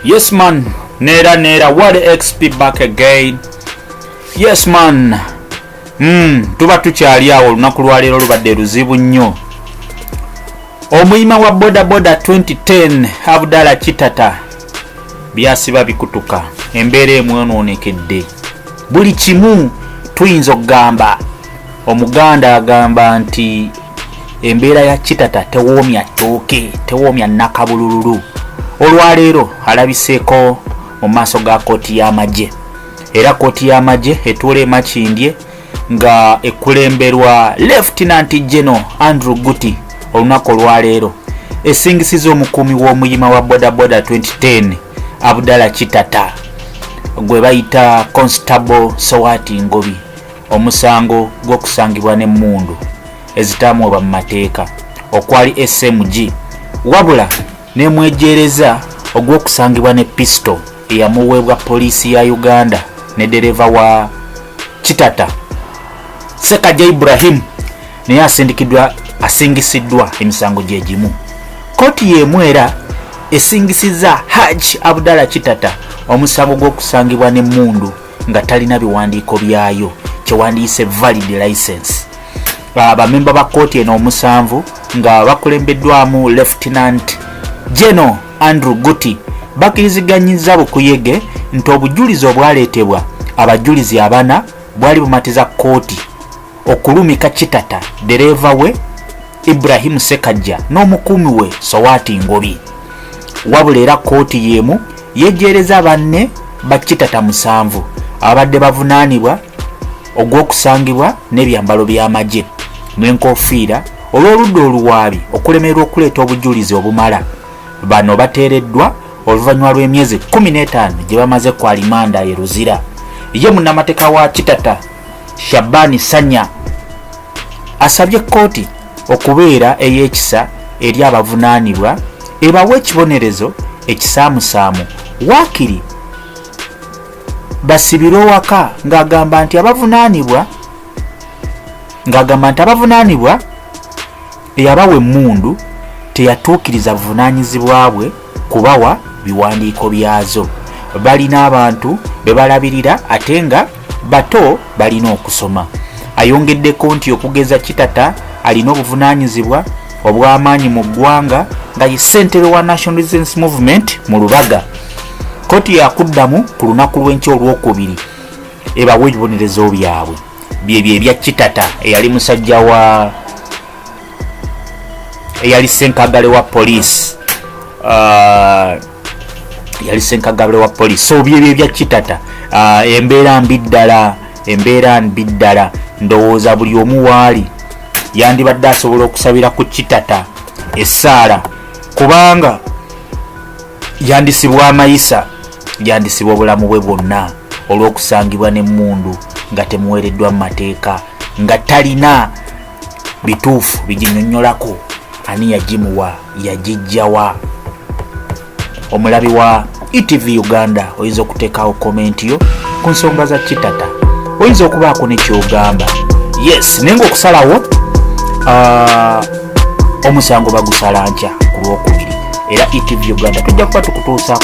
Yes man, neera neera, what XP back again. Yes man. Tuba tukyali awo. Olunaku lwaleero lubadde luzibu nnyo. Omuyima wa boda boda 2010 Abdala Kitata byasiba bikutuka, embeera emwononekedde buli kimu. Tuyinza okugamba, Omuganda agamba nti embeera ya Kitata tewoomya ttooke, tewoomya nakabulululu. Olwaleero alabiseeko mu maaso ga kooti y'amagye, era kooti y'amagye etuula e Makindye nga ekulemberwa Lieutenant General Andrew Guti, olunaku olwaleero esingisiza omukuumi w'omuyima wa bodaboda 2010 Abdala Kitata gwe bayita Constable Sowati Ngobi omusango gw'okusangibwa n'emmundu ezitamuweebwa mu mateeka okwali SMG, wabula nemwejereza ogw'okusangibwa ne pisto eyamuweebwa poliisi ya Uganda ne dereva wa Kitata Sekaja Ibrahim naye asindikiddwa, asingisiddwa emisango gye gimu. Kooti y'emu era esingisiza Haj Abdallah Kitata omusango gw'okusangibwa n'emmundu nga talina biwandiiko byayo, kyewandiise valid license. Abamemba ba kooti eno omusanvu nga bakulembeddwamu Lieutenant General Andrew Guti bakkiriziganyiza bukuyege nti obujulizi obwaleetebwa abajulizi abana bwali bumatiza kooti okulumika Kitata, dereeva we Ibrahimu Sekajja n'omukuumi we Sowaati Ngobi. Wabula era kooti y'emu yejeereza banne ba Kitata musanvu ababadde bavunaanibwa ogw'okusangibwa n'ebyambalo by'amagye n'enkofiira olw'oludda oluwaabi okulemererwa okuleeta obujulizi obumala. Bano bateereddwa oluvannyuma lw'emyezi 15 gye bamaze ku alimanda e Luzira. Ye munnamateeka wa Kitata Shabani Sanya asabye kkooti okubeera ey'ekisa eri abavunaanibwa, ebawe ekibonerezo ekisaamusaamu, waakiri basibirwe waka, ng'agamba nti abavunaanibwa eyabawa emmundu teyatuukiriza buvunaanyizibwa bwe kubawa biwandiiko byazo. Balina abantu be balabirira ate nga bato, balina okusoma. Ayongeddeko nti okugeza Kitata alina obuvunaanyizibwa obw'amaanyi mu ggwanga nga ye ssentebe wa National Resistance Movement mu Lubaga. Kooti yakuddamu ku lunaku lw'enkya olwokubiri ebawa ebibonerezo byabwe. Byebyo ebya Kitata, eyali musajja wa eyali senkagale wa poliisi, yali senkagale wa poliisi. So byebyo ebya Kitata. Embeera mbi ddala, embeera mbi ddala. Ndowooza buli omu waali yandibadde asobola okusabira ku Kitata essaala, kubanga yandisibwa amayisa, yandisibwa obulamu bwe bwonna olw'okusangibwa n'emmundu nga temuweereddwa mu mateeka, nga talina bituufu biginyonnyolako ani yagimuwa, yagijjawa. Omulabi wa ETV Uganda, oyinza okuteekawo comment yo ku nsonga za Kitata, oyinza okubaako nekyogamba. Yes, naye nga okusalawo omusango bagusala nkya ku Lwokubiri, era ETV Uganda tujja kuba tukutuusaako.